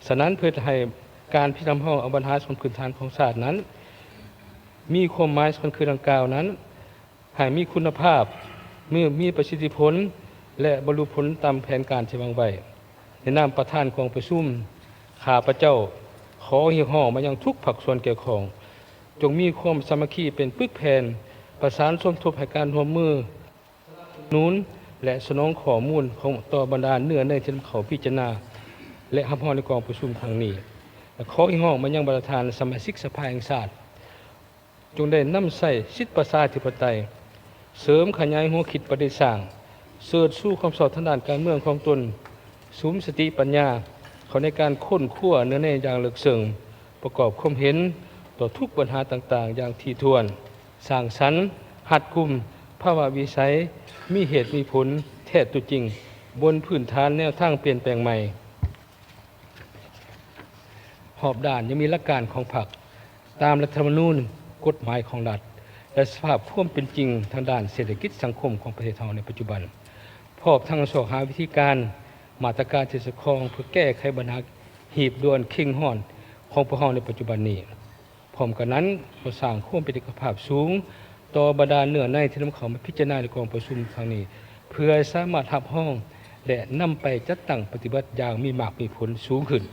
ສະນັ້ນ, ເພື່ອໃຫ້ການພິຈາລະນາເອົາບັນຫາສຳຄັນພື້ນຖານຂອງຊາດນັ້ນ ມີຄວາມໝາຍສຳຄັນຄືດັ່ງກ່າວນັ້ນ ໃຫ້ມີຄຸນນະພາບ, ມີ ມີປະສິດທິຜົນ ແລະ ບັນລຸຜົນຕາມແຜນການທີ່ວາງໄວ້. ໃນນາມປະທານກອງປະຊຸມ, ຂ້າພະເຈົ້າຂໍຮຽກຮ້ອງມາຍັງທຸກພາກສ່ວນກ່ຽວຂ້ອງ, ຈົ່ງມີຄວາມສາມັກຄີເປັນປຶກແຜ່ນ, ປະສານສົມທົບໃຫ້ການຮ່ວມມື ໜູນ ແລະ ສະໜອງຂໍ້ມູນຂອງ ຕໍ່ບັນດາເນື້ອໃນທີ່ນຳເຂົ້າພິຈາລະນາ ແລະ ຮັບຮອງໃນກອງປະຊຸມຄັ້ງນີ້ ແລະ ຂໍຮຽກຮ້ອງມາຍັງບັນດາທ່ານສະມາຊິກສະພາແຫ່ງຊາດ ຈົ່ງໄດ້ນຳໃຊ້ສິດປະຊາທິປະໄຕ, ເສີມຂະຫຍາຍຫົວຄິດປະດິດສ້າງ, ເສີດຊູຄວາມຊອບທາງດ້ານການເມືອງຂອງຕົນ, ສຸມສະຕິປັນຍາເຂົ້າໃນການຄົ້ນຄວ້າເນື້ອໃນຢ່າງເລິກເຊິ່ງ, ປະກອບຄວາມເຫັນຕໍ່ທຸກບັນຫາຕ່າງໆຢ່າງຖີ່ຖ້ວນ, ສ້າງສັນ, ຮັດກຸມ, ພາວະວິໄສ, ມີເຫດມີຜົນ, ແທ້ຕົວຈິງ, ບົນພື້ນຖານແນວທາງປ່ຽນແປງໃໝ່ ຮອບດ້ານ ຍັງມີຫຼັກການຂອງພັກ ຕາມລັດຖະທຳມະນູນ, ກົດໝາຍຂອງລັດ ແລະ ສະພາບຄວາມເປັນຈິງທາງດ້ານເສດຖະກິດສັງຄົມຂອງປະເທດເຮົາໃນປັດຈຸບັນ, ພ້ອມທັງຊອກຫາວິທີການ, ມາດຕະການທີ່ສອດຄ່ອງເພື່ອແກ້ໄຂບັນຫາຮີບດ່ວນເຄັ່ງຮ້ອນຂອງພວກເຮົາໃນປັດຈຸບັນນີ້. ພ້ອມກັນນັ້ນ, ກໍສ້າງຄວາມເປັນເອກະພາບສູງຕໍ່ບັນດາເນື້ອໃນທີ່ນຳເຂົ້າມາພິຈາລະນາໃນກອງປະຊຸມຄັ້ງນີ້ ເພື່ອສາມາດຮັບຮອງ ແລະ ນຳໄປຈັດຕັ້ງປະຕິບັດຢ່າງມີໝາກມີຜົນສູງຂຶ້ນ.